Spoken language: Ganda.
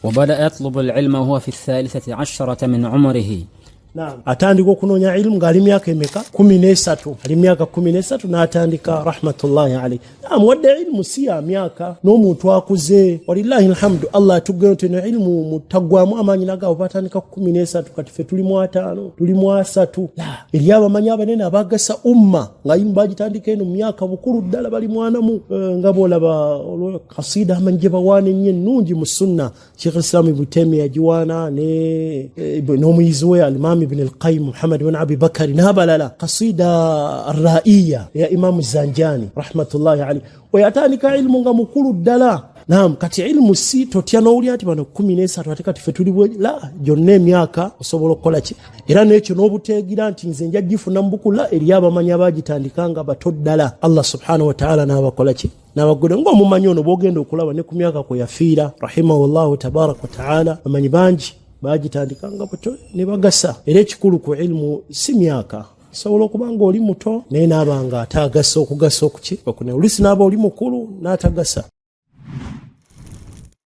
وبدأ يطلب العلم وهو في 13 من عمره. Atandika okunoonya ilimu ng'ali myaka emeka? 13. Ali myaka 13 n'atandika, rahmatullahi alaihi. Naam, wadde ilimu si ya myaka, n'omuntu akuze, walillahi alhamdu, Allah atuggeyo nti eno ilimu mutaggwamu amaanyi nagabo batandika 13, kati ffe tuli mu 50, tuli mu 30. La, eri abamanyi abanene abagasa umma nga ilimu bagitandika eno mu myaka bukulu ddala, bali mwanamu. Nga bwolaba olwo kasida amanyi gye bawaana ennyo ennungi mu sunna, Sheikh Islam Ibn Taymiya yagiwaana n'omuyizi we Alimamu Ibn Alqayim Muhammad ibn Abi Bakari n'abalala, kasida arraiya ya Imamu Zanjani rahmatullahi alaihi. Oyo atandika ilimu nga mukulu ddala. Naam, kati ilimu si totya n'owulira nti bano 13 ate kati ffe tuli bwe la, gyonna emyaka osobola okukola ki, era n'ekyo n'obuteegira nti nze nja gifuna mu bukula. Eri abamanyi abagitandika nga bato ddala, Allah subhanahu wataala n'abakola ki, n'abagule ng'omumanyi ono bw'ogenda okulaba ne ku myaka kwe yafiira rahimahullahu tabaraka wataala. Bamanyi bangi bagitandika nga bato ne bagasa. Era ekikulu ku ilimu si myaka, osobola okuba nga oli muto naye naaba nga ate agasa okugasa okuki okune, oluusi n'aba oli mukulu n'atagasa.